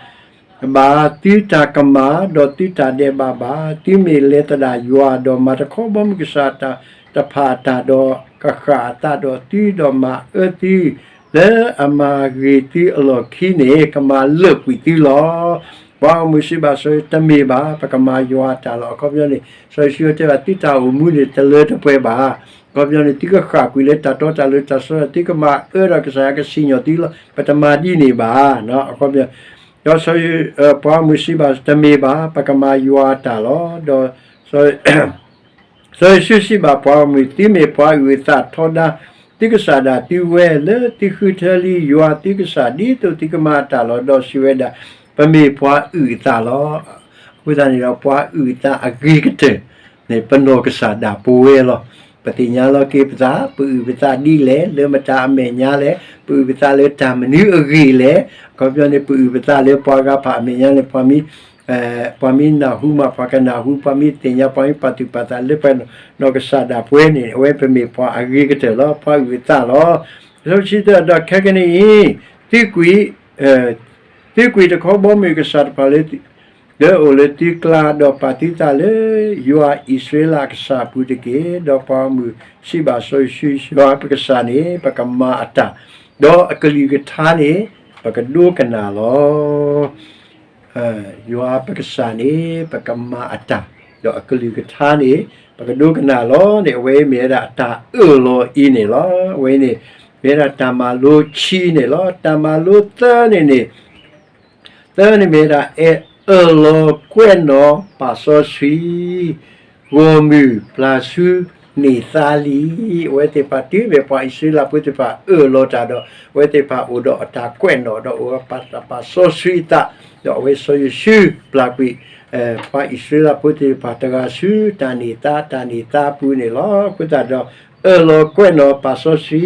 ဘၣ်သုတၢ်ကမၣ်, ဒီးသုတၢ်ဒဲးဘးဘၣ်. သုမ့ၢ်လဲၤသဒၣ်ယွၤ, ဒီးမၤတခီဘီမုၢ်ကစၢ်တဖၣ်အတၢ်ဒီး ကဃၣ်အသးဒီးသု, ဒီးမၤအၢသုလၢအမၤဂ့ၤသုအလီၢ်ခံန့ၣ်, ကမၤလၢာ်ကွံာ်သုလီၤ. ပှၤဂီၢ်မုၢ်စံးဘၣ်စီၤယိၤၡူ, တမ့ၢ်ဘၣ်, ပကမၤယွၤအတၢ်လီၤ. အခီပညီန့ၣ် စီၤယိၤၡူတဲဘၣ် သုတၢ်အိၣ်မူန့ၣ် တလၢတပှဲၤဘၣ်. အခီပညီန့ၣ် သုကဃၣ်ကွံာ်လၢတၢ်တီတၢ်လိၤတၢ်ဆီ, သုကမၤအၢဒီးကစၢ်ယွၤကစံၣ်ညီၣ်သုလီၤ. ပတမၤဒ်န့ၣ်ဘၣ်. အခီပညီ ဒီးစီၤယိၤ, ပှၤဂီၢ်မုၢ်စံးဘၣ်, တမ့ၢ်ဘၣ်, ပကမၤယွၤအတၢ်လီၤ. ဒီး စီၤယိၤၡူစံးဘၣ်ပှၤဂီၢ်မုၢ်, သုမ့ၢ်ပှၤအုၣ်အသးထီဒါသုကစၢ်ဒၣ်သုဝဲ, လၢသုဃုထၢလံယွၤသုကစၢ် ဒ်သိးသုကမၤအတၢ်လီၤ. ဒီးစံးဝဲဒၣ်, ပမ့ၢ်ပှၤအုၣ်အသးလီၤ. အဃိသတးန့ၣ်ဒီး ပှၤအုၣ်အသးအဂ့ၤကတၢၢ်န့ၣ် ပနီၢ်ကစၢ်ဒၣ်ပဝဲလီၤ. ပသ့ၣ်ညါလီၤက့ၤပသး, ပအုၣ်ပသးဒ်လဲၣ်, လၢမတၤအမဲာ်ညါလဲၣ်, ပအုၣ်ပသးလၢတၢ်မနုၤအဂ့ၢ်လဲၣ်. အခီပညီန့ၣ် ပအုၣ်ပသးလၢပှၤဂၤဖးအမဲာ်ညါန့ၣ် ပှၤမ့ၢ် ပှၤမ့ၢ်နၢ်ဟူမး ပှၤကနၢ်ဟူ, ပှၤမ့ၢ်သ့ၣ်ညါ, ပှၤမ့ၢ်ပာ်သူၣ်ပာ်သးလၢပနီၢ်ကစၢ်ဒၣ်ပဝဲန့ၣ် အဝဲပမ့ၢ်ပှၤအဂ့ၤကတၢၢ်လီၤ, ပှၤအုၣ်အသးလီၤ. အဆၢဖိတဆံသၢ, ဒီးခဲကနံၣ်အံၤ သုကွံာ်, သုကွံာ်တခီဘီမုၢ်ကစၢ်တဖၣ်လၢ လၢအအိၣ်လၢသုကျါ, ဒီးပာ်သုသးလၢယွၤအံၣ်စရ့လးအကစၢ်အပူၤတက့ၢ်. ဒီးပှၤဂီၢ်မုၢ်စံးဘၣ်စီၤယိၤၡူ, ယွၤပကစၢ်န့ၣ် ပကမၤအတၢ်, ဒီးအကလုၢ်ကထါန့ၣ် ပကဒိကနၣ်လီၤ. ယွၤပကစၢ်န့ၣ် ပကမၤအတၢ်, ဒီးအကလုၢ်ကထါန့ၣ် ပကဒိကနၣ်လီၤန့ၣ် အဝဲမ့ၢ်ဝဲဒၣ်အတၢ်အၢၣ်လီၤအံၤန့ၣ်လီၤ. အဝဲန့ၣ် မ့ၢ်ဝဲဒၣ်တၢ်မၤလိခံန့ၣ်လီၤ. တၢ်မၤလိသၢန့ၣ်န့ၣ် သၢန့ၣ်မ့ၢ်ဝဲဒၣ် အဲၣ်အၢၣ်လီၤကွဲးနီၣ်ပာ်စီဆှံ, ဂီၢ်မုၢ်ပျၢ်ဆူန့ၢ်သါလံ. အဝဲသ့ၣ်တဖၣ်တုၤမ့ၢ်ပှၤအံၣ်စရ့လးဖိသ့ၣ်တဖၣ်အၢၣ်လီၤတၢ်ဒီး အဝဲသ့ၣ်တဖၣ်အိၣ်ဒီးအတၢ်ကွဲးနီၣ်ဒီးအိၣ်ပာ်စီဆှံအသး, ဒီးအဝဲစီၤယိၤၡူပျၢ်ကွံာ် ပှၤအံၣ်စရ့လးဖိသ့ၣ်တဖၣ်တဂၤဆူတၢ်န့ၢ်သါ, တၢ်န့ၢ်သါအပူၤန့ၣ်လီၤ. အဃိသတးဒီး အၢၣ်လီၤကွဲးနီၣ်ပာ်စီဆှံ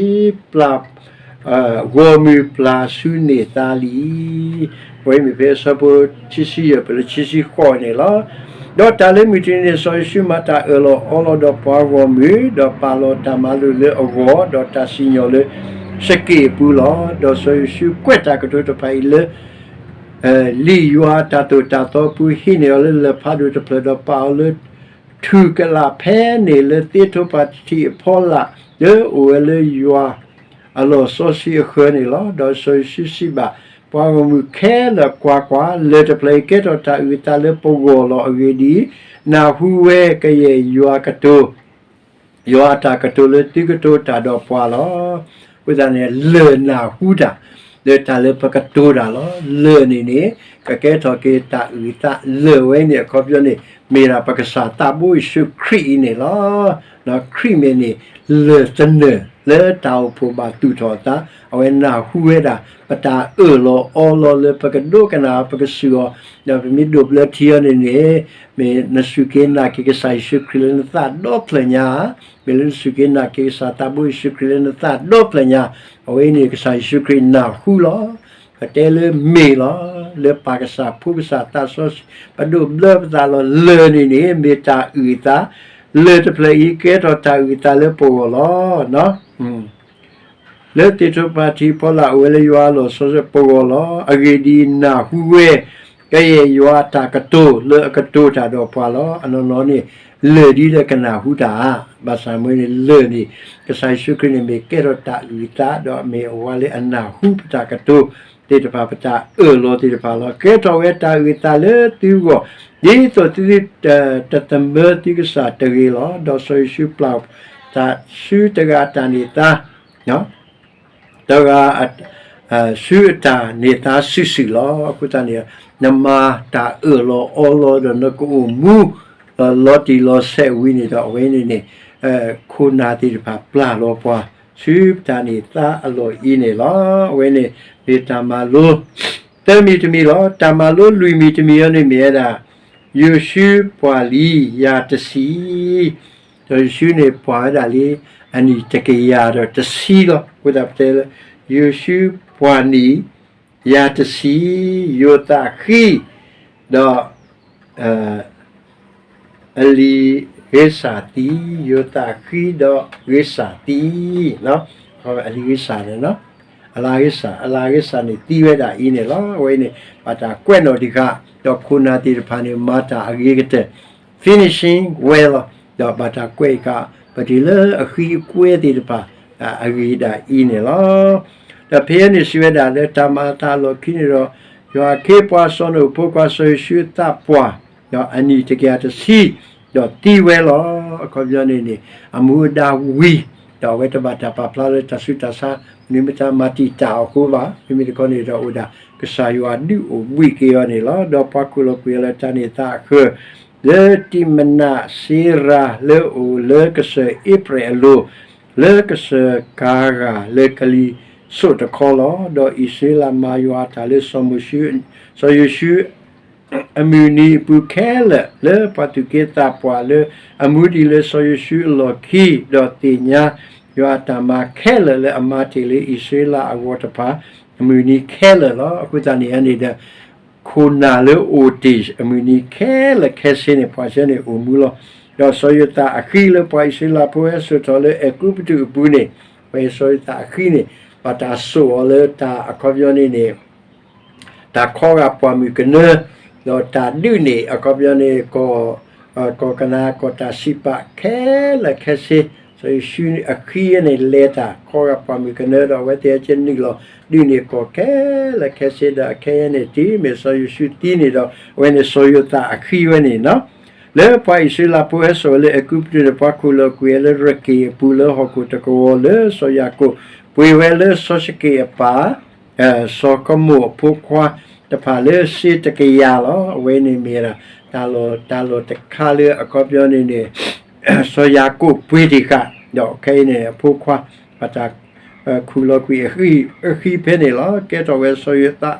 ပျၢ် ဂီၢ်မုၢ်ပျၢ်ဆူန့ၢ်သါလံ. ပဝဲမ့ၢ်ဖဲအဆၢဖိခံဆံယဲၢ် ပလၢခံဆံဃိးန့ၣ်လီၤ. ဒီးတၢ်လၢမုၢ်တနံၤန့ၣ် စီၤယိၤၡူမၤတၢ်အၢၣ်လီၤအီလီၤဒီးပှၤဂီၢ်မုၢ်, ဒီးပာ်လီၤတၢ်မၤလိာ်လၢအဂီၢ်, ဒီးတၢ်စံၣ်ညီၣ်လၢၡက့ၣ်အပူၤလီၤ. ဒီးစီၤယိၤၡူကွဲးတၢ်ကတိၤတဖၣ်အံၤလၢ လံာ်ယွၤအတၢ်သိၣ်တၢ်သီအပူၤ, ဟံးန့ၢ်အီၤလၢလၢၢ်ဖးဒိၣ်တဖျၢၣ်, ဒီးပာ်အီၤလၢ ထူၣ်ကလာ်ဖဲန့ၣ်လၢသ့းထိပၤတထံၣ်အဖီလာ်, လၢအအိၣ်ဝဲလၢယွၤအလီၢ်စီဆှံအဃၢၤန့ၣ်လီၤ. ဒီးစီၤယိၤၡူစံးဘၣ် ပှၤဂီၢ်မုၢ်ခဲလၢာ်, ကွၢ်ကွၢ်, လၢၢ်တဖျၢၣ်အံၤကဲထီၣ်တၢ်အုၣ်အသးလၢပဂီၢ်လီၤ. အဂ့ၢ်ဒ်အံၤ, နၢ်ဟူဝဲကယဲၢ်ယွၤကတိၤ ယွၤအတၢ်ကတိၤလၢသုကတိၤတၢ်ဒီးပှၤလီၤ. အဃိသတးန့ၣ် လၢၢ်နၢ်ဟူတၢ် လၢတၢ်လၢပကတိၤတၢ်လီၤ. လၢၢ်န့ၣ်န့ၣ် ကကဲထီၣ်က့ၤတၢ်အုၣ်အသး, လၢၢ်ဝဲန့ၣ်အခီပညီန့ၣ် မ့ၢ်ဒၣ်ပကစၢ်သးဘိယ့ၣ်ၡူးခရံာ်အံၤန့ၣ်လီၤ. ခရံာ်မ့ၢ်န့ၣ် လၢၢ်သနၢၣ်လၢတၢ်အိၣ်ဖှိၣ်ဘၣ်သူၣ်ထီၣ်အသး, အဝဲနၢ်ဟူဝဲဒၣ် ပတၢ်အၢၣ်လီၤအီလီၤလၢပကဒိကနၣ် ပကစူၢ်အီၤ, ဒီးပမ့ၢ်ဒိးဘျၢထံအီၤန့ၣ်န့ၣ် မ့ၢ်နစူၢ်က့ၤနာ်က့ၤကစၢ်ယ့ၣ်ၡူးခရံာ်လၢနသးဒီဖျၢၣ်ညါ, မ့ၢ်လၢနစူၢ်က့ၤနာ်က့ၤကစၢ်သးဘိယ့ၣ်ၡူးခရံာ်လၢနသးဒီဖျၢၣ်ညါ, အဝဲအံၤန့ၣ် ကစၢ်ယ့ၣ်ၡူးခရံာ်နၢ်ဟူလီၤ. ပတဲလၢမ့ၢ်လီၤ, လၢပၢ်ကစၢ်ဖိကစၢ်သးစီဆှံ ပဒိးဘျၢပသးလီၤ. လၢၢ်န့ၣ်န့ၣ် မ့ၢ်တၢ်အုၣ်အသး, လၢၢ်တဖျၢၣ်အံၤကဲထီၣ်တၢ်အုၣ်အသးလၢပဂီၢ်လီၤ. လၢသ့းထိပၤတထံၣ်အဖီလာ် အိၣ်ဝဲလၢယွၤအလီၢ်စီဆှံပဂီၢ်လီၤ. အဂ့ၢ်ဒ်အံၤ, နၢ်ဟူဝဲ ကယဲၢ်ယွၤအတၢ်ကတိၤလၢအကတိၤတၢ်ဒီးပှၤလီၤ. အနီၢ်နီၢ်န့ၣ် လၢၢ်ဒ်လၢကနၢ်ဟူတၢ်ဧါ, ဘၣ်ဆၣ်မ့ၢ်န့ၣ် လၢၢ်န့ၣ် ကစၢ်ယ့ၣ်ၡူးခရံာ်န့ၣ် မ့ၢ်ကဲထီၣ်တၢ်အုၣ်အသး ဒီးမ့ၢ်အဝဲလၢအနၢ်ဟူပတၢ်ကတိၤသ့ၣ်တဖၣ် ပတၢ်အၢၣ်လီၤသ့ၣ်တဖၣ်လီၤ. ကဲထီၣ်ဝဲတၢ်အုၣ်အသးလၢသုဂီၢ်, ဒ်သိးသု တသမၢသုကစၢ်တဂ့ၤလီၤ. ဒီးစီၤယိၤၡူပျၢ်တၢ်ဆူတဂၤအတၢ်န့ၢ်သါ တဂၤ ဆူအတၢ်န့ၢ်သါစုာ်စုာ်လီၤ. အဃိသတးန့ၣ် နမၤတၢ်အၢၣ်လီၤအီလီၤဒီးနကအိၣ်မူ လီၤတံၢ်လီၤဆဲးဝံၤန့ၣ်ဒီး အဝဲန့ၣ်န့ၣ် ခိၣ်နၢ်သ့ၣ်တဖၣ်ပျၢ်လီၤပှၤ ဆူပတၢ်န့ၢ်သါအလီၢ်အံၤန့ၣ်လီၤ. အဝဲန့ၣ်မ့ၢ်တၢ်မၤလိ သၢမံၤတမံၤလီၤ. တၢ်မၤလိလွံၢ်မံၤတမံၤအံၤန့ၣ်မ့ၢ်ဝဲဒၣ် ယိၤၡူပှၢ်လံၤယၤတဆံ ဒီးယိၤၡူန့ၣ်ပှၢ်ဝဲဒၣ်လံ အနံၣ်တကယၤဒီးတဆံလီၤ. အဃိသတးပတဲလၢ ယိၤၡူပှၢ်နံၣ်ယၤတဆံ, ယိၤသးဃံ, ဒီး အလံၤဂ့ၤစၢ်သံ, ယိၤသးဃံဒီးဂ့ၤစၢ်သံ, အလံၤဂ့ၤစၢ်န့ၣ် အလါဂ့ၤစၢ်, အလါဂ့ၤစၢ်န့ၣ်သံဝဲဒၣ်အံၤန့ၣ်လီၤ. အဝဲအံၤန့ၣ် ဘၣ်တၢ်ကွဲးနီၣ်တံၢ်ဃာ် ဒီးခိၣ်နၢ်သ့ၣ်တဖၣ်န့ၣ် မၤတၢ်အဂ့ၤကတၢၢ် finishing well လီၤ. ဒီးဘၣ်တၢ်ကွဲးဃာ် ပတုၤလၢအဃံအကွဲသ့ၣ်တဖၣ် အဂ့ၤဒၣ်အံၤန့ၣ်လီၤ. ဒီးဖဲအံၤန့ၣ်စံးဝဲဒၣ်လၢတၢ်မၤအသးအလီၢ်ခံန့ၣ်ဒီး ယွၤခ့ပှၤစီၤနိၣ်ဖိခွါစီၤယိၤၡူအသးပှၢ် ဒီးအနံၣ်တကယၤတဆံ ဒီးသံဝဲလီၤ. အခီပညီန့ၣ်န့ၣ် အမူအဒါဝံၤ ဒီးအဝဲတဘၣ်တၢ်ပာ်ဖျါလၢတၢ်ဆူးတၢ်ဆါ မနုၤမတၤမၤတံာ်တာ်အီၤအဃိဘၣ်. မ့မ့ၢ်တခီန့ၣ်ဒီးအိၣ်ဒၣ် ကစၢ်ယွၤဒုးအိၣ်ဘှံးက့ၤအီၤန့ၣ်လီၤ. ဒီးပှၤခိၣ်လီၤကွံာ်အီၤလၢတၢ်န့ၢ်သါအဃၢၤ လၢတံးမနးစ့ရၤလၢအအိၣ်လၢကစၢၢ်အ့ဖြ့ၣ်အလိၤ လၢကစၢၢ်ကၤဂၤလၢကလံၤစိးတခီလီၤ. ဒီးအံၣ်စရ့လးမၤယွၤအတၢ်လၢ စီၤယိၤၡူ အမုၢ်နံၤအပူၤခဲလၢာ် လၢပှၤသူၣ်က့သးပှၢ်လၢအမူဒံးလၢစီၤယိၤၡူအလီၢ်ခံ ဒီးသ့ၣ်ညါယွၤအတၢ်မၤခဲလၢာ်လၢအမၤတ့ၢ်လၢအံၣ်စရ့လးအဂီၢ်တဖၣ် အမုၢ်နံၤခဲလၢာ်လီၤ. အဃိသတးန့ၣ်န့ၣ်ဒီး ခိၣ်နၢ်လၢအိၣ်တ့ၢ်အမုၢ်နံၤခဲလၢာ်ခဲဆ့န့ၣ် ပှၤဆၢန့ၣ်အိၣ်မူလီၤ. ဒီးစီၤယိၤသးအဃံလၢပှၤအံၣ်စရ့လးဖိဟဲစိာ်ထီၣ်လၢအဲၤကူပတူးအပူၤန့ၣ် ပှၤအံၣ်စရ့လးအဃံန့ၣ် ဘၣ်တၢ်စိာ်အီၤလၢတၢ်အခီပညီန့ၣ်န့ၣ် တၢ်ခီဂာ်ပှၢ်မုၢ်ကနၢ ဒီးတၢ်ဒုးန့ၣ် အခီပညီန့ၣ် ကီၢ်ကနၤ ကီၢ်တၢ်စံးပာ်ခဲလၢာ်ခဲဆ့ စီၤယိၤၡူအဃံန့ၣ် လဲၤတၢ်ခီဂာ်ပှၢ်မုၢ်ကနၢဒီး အဝဲသ့ၣ်ဟဲက့ၤနုာ်လီၤ ဒုးန့ၢ်ကီၢ်ခဲလၢာ်ခဲဆ့ဒီး အခဲအံၤန့ၣ် တုၤမ့ၢ်စီၤယိၤၡူသံန့ၣ်ဒီး အဝဲန့ၣ်စီၤယိၤသးအဃံဝဲန့ၣ်လီၤ. လၢပှၤအံၣ်စရ့လးဖိဟဲစိာ်ဝဲလၢအဲၤကူပတူးန့ၣ် ပှၤခိၣ်လီၤကွံာ်ဝဲလၢရက့ၣ်အပူၤလၢဟီၣ်ခိၣ်တကဝီၤလၢစီၤယၤကိာ်ပှ့ၤဝဲလၢစီၤၡက့ၣ်အပၢ် စီၤကမိၢ်အဖိခွါတဖၣ်လၢစ့တကယၤလီၤ. အဝဲန့ၣ်မ့ၢ်ဒၣ် တၢ်လီၢ်တခါလၢအခီပညီန့ၣ်န့ၣ် စီၤယၤကိာ်ပှ့ၤတ့ၢ်ဃာ် ဒီးခဲအံၤန့ၣ် အဖိခွါ ဘၣ်တၢ်ခူၣ်လီၤကွံာ်အဃံဖဲန့ၣ်လီၤ. ကဲထီၣ်ဝဲစီၤယိၤသး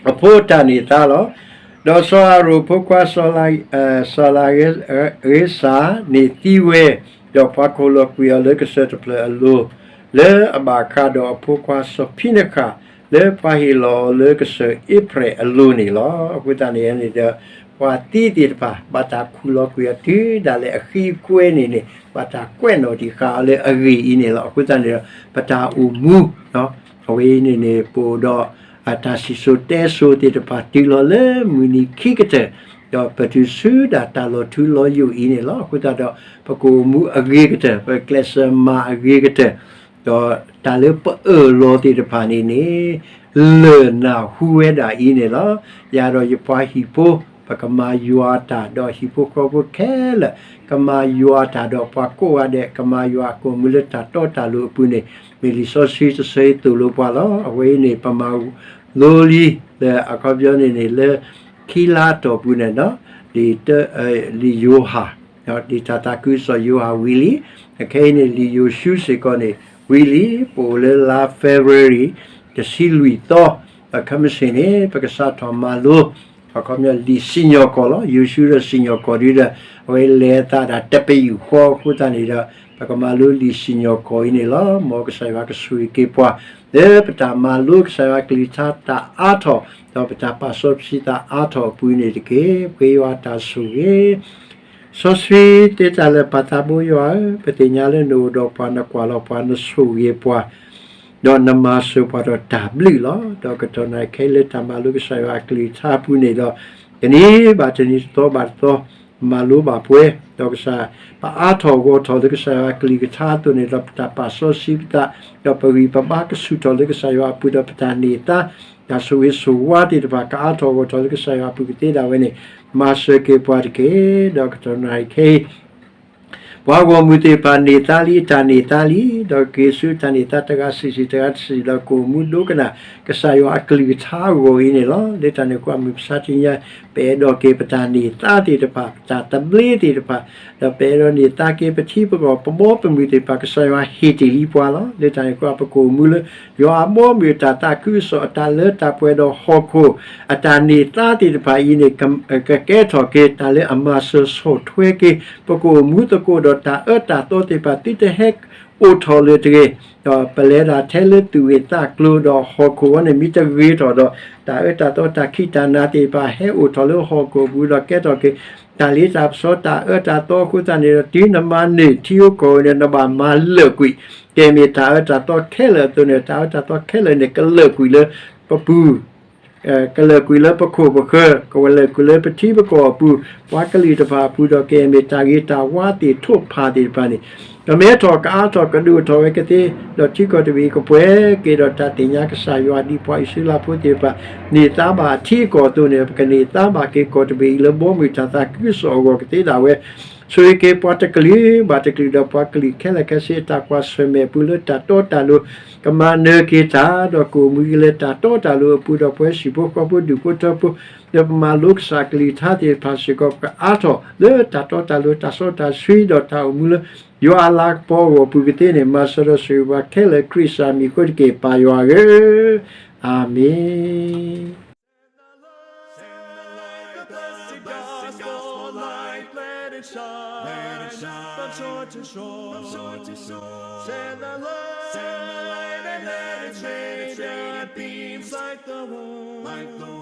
အဖိတၢ်န့ၢ်သါလီၤ. ဒီးစီၤအၤရိၣ်အဖိခွါ စီၤလၤဧ့စၤန့ၣ်သံဝဲ, ဒီးပှၤခိၣ်လီၤကွံာ်အီၤလၢကစၢၢ်တဖျၢၣ်အလိၤ, လၢအဘၣ်ဃးဒီးအဖိခွါစီၤဖံနဃၣ် လၢပှၤဟ့ၣ်လီၤအီၤလၢကစၢၢ်အ့ဖြဲၣ်အလိၤန့ၣ်လီၤ. အဃိသတးန့ၣ်န့ၣ်ဒီး ပှၤသံသ့ၣ်တဖၣ် ဘၣ်တၢ်ခူၣ်လီၤကွံာ်အီၤတုၤဒၣ်လဲာ်အဃံအကွဲန့ၣ်န့ၣ် ဘၣ်တၢ်ကွဲးနီၣ်တံၢ်ဃာ်အီၤလၢအဂ့ၢ်အံၤန့ၣ်လီၤ. အဃိသတးန့ၣ်ဒီး ပတၢ်အိၣ်မူ အဝဲအံၤန့ၣ်န့ၣ် ပအိၣ်ဒီး တၢ်စံၣ်စိၤတဲစိၤသ့ၣ်တဖၣ်တုၤလီၤလၢမုၢ်နံၤခံကတၢၢ်, ဒီးပတုၤဆူဒၣ်တၢ်လီၤထူလီၤယိာ်အံၤန့ၣ်လီၤ. အဃိသတးဒီး ပကအိၣ်မူအဂ့ၤကတၢၢ်, ပကျဲးစၢးမၤအဂ့ၤကတၢၢ်, ဒီးတၢ်လၢပအၢၣ်လီၤသ့ၣ်တဖၣ်န့ၣ်န့ၣ် လၢၢ်နၢ်ဟူဝဲဒၣ်အံၤန့ၣ်လီၤ. ယၤဒီးယပှၤဟံၣ်ဖိ ပကမၤယွၤတၢ်ဒီးဟံၣ်ဖိဃီဖိခဲလၢာ်, ကမၤယွၤတၢ်ဒီးပှၤကိးဂၤဒဲး, ကမၤယွၤအကိာ်မုၢ်လၢတၢ်တီတၢ်လိၤအပူၤန့ၣ် မ့ၢ်လံာ်စီဆှံတဆၢအံၤသိၣ်လိပှၤလီၤ. အဝဲအံၤန့ၣ် ပမၤလိလံ လၢအခီပညီန့ၣ်န့ၣ် လၢခံလါအတီၢ်ပူၤန့ၣ် လံာ်ယိၤဟၣ် ဒ်တၢ်သးခုကစီၣ်ယိၤဟၣ်ဝံၤလံ, အခဲအံၤန့ၣ် လံာ်ယိၤၡူစ့ၢ်ကီးန့ၣ် ဝံၤလံ, ပအိၣ်လၢလါ February တဆံလွံၢ်သီ, ဒီးခဲမုၢ်ဆ့ၣ်န့ၣ် ပကစးထီၣ်မၤလိ အခီပညီလံာ်စံၣ်ညီၣ်ကွီၢ်လီၤ. ယိၤၡူဒီးစံၣ်ညီၣ်ကွီၢ်ဒ်ဒီး အဝဲလဲၤအသးဒၣ်တပယူာ်ဃီအဃိသတးန့ၣ်ဒီး ပကမၤလိလံာ်စံၣ်ညီၣ်ကွီၢ်အံၤန့ၣ်လီၤ. မ်ကစၢ်ယွၤကဆိၣ်ဂ့ၤက့ၤပှၤ လၢပတၢ်မၤလိကစၢ်ယွၤအကလုၢ်ကထါတၢ်အါထီၣ် ဒီးပတၢ်ပာ်စီဆှံသးအါထီၣ်အပူၤန့ၣ်တက့ၢ်. ပဃ့ယွၤတၢ်ဆိၣ်ဂ့ၤ စီဆှံသ့တၢ်လၢာ်ပၢ်သးဘိယွၤဧၢ, ပသ့ၣ်ညါလၢနအိၣ်ဒီးပှၤ, နကွၢ်လီၤပှၤ, နဆိၣ်ဂ့ၤပှၤ, ဒီးနမၤစၢၤပှၤဒီးတၢ်ဘျုးလီၤ. ဒီးကတီၢ်နၣ်ရံၣ်ခဲအံၤလၢတၢ်မၤလိကစၢ်ယွၤအကလုၢ်ကထါအပူၤန့ၣ်ဒီး တနံၤဘၣ်တနံၤ တသီဘၣ်တသီ မၤလိဘၣ်ပှဲၤ, ဒီးကစၢ် ပအါထီၣ်ဂီၢ်ထီၣ်လၢကစၢ်ယွၤအကလုၢ်ကထါအသိးန့ၣ်ဒီး ပတၢ်ပာ်စီဆှံပသး, ဒီးပဂံၢ်ပဘါကဆူၣ်ထီၣ်လၢကစၢ်ယွၤအပူၤ, ဒီးပတၢ်န့ၢ်သါ တၢ်ဆိၣ်ဂ့ၤဆိၣ်ဝါသ့ၣ်တဖၣ် ကအါထီၣ်ဂီၢ်ထီၣ်လၢကစၢ်ယွၤအပူၤကသ့ဒၣ်ဝဲန့ၣ် မၤစၢၤက့ၤပှၤတက့ၢ်. ဒီးကတီၢ်နၣ်ရံၣ်ခဲအံၤ ပှၤဂီၢ်မုၢ်သ့ၣ်တဖၣ်န့ၢ်သါလံ, တၢ်န့ၢ်သါလံ, ဒီးက့ၤဆူတၢ်န့ၢ်သါတဂၤဆံးဆံးတဂၤဆံးဆံး ဒီးကအိၣ်မူဒိကနၣ် ကစၢ်ယွၤအကလုၢ်ကထါအဂီၢ်အံၤန့ၣ်လီၤ. လၢတၢ်န့ၣ်အဃိ မုၢ်မဆါတနံၤညါ ပအဲၣ်ဒိးက့ၤပတၢ်န့ၢ်သါသ့ၣ်တဖၣ်, ပတၢ်သဘျ့သ့ၣ်တဖၣ်, ဒီးပအဲၣ်ဒိးန့ၢ်သါက့ၤပထံပကီၢ် ပဘီပမုၢ်သ့ၣ်တဖၣ် ကစၢ်ယွၤဟ့ၣ်တ့ၢ်လံပှၤလီၤ. လၢတၢ်န့ၣ်အဃိ ပကအိၣ်မူလၢ ယွၤအဘီအမုၢ်အတၢ်သးခုကစီၣ် အတၢ်လၢတၢ်ပှဲၤဒီးဟီၣ်ခိၣ် အတၢ်န့ၢ်သါသ့ၣ်တဖၣ်အံၤန့ၣ် ကကဲထီၣ်က့ၤ တၢ်လၢအမၤစၢၤဆီၣ်ထွဲက့ၤ ပကအိၣ်မူသကိးဒီးတၢ်အၢတၢ်သီသ့ၣ်တဖၣ် သုတဟဲအိၣ်ထီၣ်လၢၤတဂ့ၤ, ဒီးပလဲၤဒၣ်ထဲလၢသူၣ်ဂ့ၢ်သးကျိၤဒီးဟီၣ်ခိၣ်ဝဲန့ၣ် မ့ၢ်တဂ့ၤထီၣ်ဒီး တၢ်အၢတၢ်သီတၢ်ခံးတၢ်နၤသ့ၣ်တဖၣ် ဟဲအိၣ်ထီၣ်လၢဟီၣ်ခိၣ်အပူၤဒီးကဲထီၣ်က့ၤ တၢ်လ့တၢ်ပစီတၢ်အၢတၢ်သီအဃိသတးန့ၣ်ဒီး တုၤနမၤန့ၢ်ထံအိၣ်ကီၢ်န့ၣ် နဘၣ်မၤလၢာ်ကွံာ် ကဲမ့ၢ်တၢ်အၢတၢ်သီခဲလၢာ်အသိးန့ၣ် တၢ်အၢတၢ်သီခဲလၢာ်န့ၣ် ကလၢာ်ကွံာ်လၢပပူၤ ကလၢာ်ကွံာ်လၢပခိၣ်ပဃၢၤ, ကလၢာ်ကွံာ်လၢပထံပကီၢ်အပူၤ, ပှၤကလုာ်တဖၣ်အပူၤဒီး ကမ့ၢ်တၢ်ဂ့ၤတၢ်ဝါသ့ၣ်ထိၣ်ဖးသ့ၣ်တဖၣ်န့ၣ်, ကမဲထီၣ်ကအါထီၣ်ကဒိၣ်ထီၣ်ဝဲကသ့, ဒီးထံကီၢ်တဘ့ၣ်အံၤကပှဲၤက့ၤဒီးတၢ်သ့ၣ်ညါကစၢ်ယွၤဒ်ပှၤအံၣ်စရ့လးဖိသ့ၣ်တဖၣ် န့ၢ်သါဘၣ်အထံအကီၢ်အသိးန့ၣ် ပကန့ၢ်သါဘၣ်က့ၤကီၢ်တဘ့ၣ်အံၤလၢဘီမုၢ်တၢ်သးခုကစီၣ်အဂီၢ်ကသ့ဒၣ်ဝဲ ဆိၣ်ဂ့ၤက့ၤပှၤတကလုာ်ဘၣ်တကလုာ်ဒီး ပှၤကလုာ်ခဲလၢာ်ခဲဆ့အတၢ်ကွၢ်ဆၢၣ်မဲာ်အပူၤလၢတၢ်တီတၢ်လိၤ, ကမၤနၢၤက့ၤတၢ် ဒီးကအိၣ်မူက့ၤလၢတၢ်တီတၢ်လိၤအပူၤဒီး ပဝဲဟံၣ်ဖိဃီဖိဒူၣ်ဖိထၢဖိ, ဒီးပမၤလိကစၢ်ကလုၢ်ကထါသ့ၣ်တဖၣ်စ့ၢ်ကီး ကအါထီၣ်လၢတၢ်တီတၢ်လိၤ တၢ်စီတၢ်ဆှံ ဒီးတၢ်အိၣ်မူလၢ ယွၤအလၤကပီၤအဂီၢ်အပူၤကသ့န့ၣ် မၤစၢၤဒီးဆိၣ်ဂ့ၤပှၤခဲလၢာ် ခရံာ်စၢ်မံၤအဃိတက့ၢ် ပၢ်ယွၤဧၢ, အၤမ့ၣ်. Send the light, the blessed gospel light, let it shine from shore to shore, from shore to shore. Send the light, send the light and let it shine, it beams like the wall, like the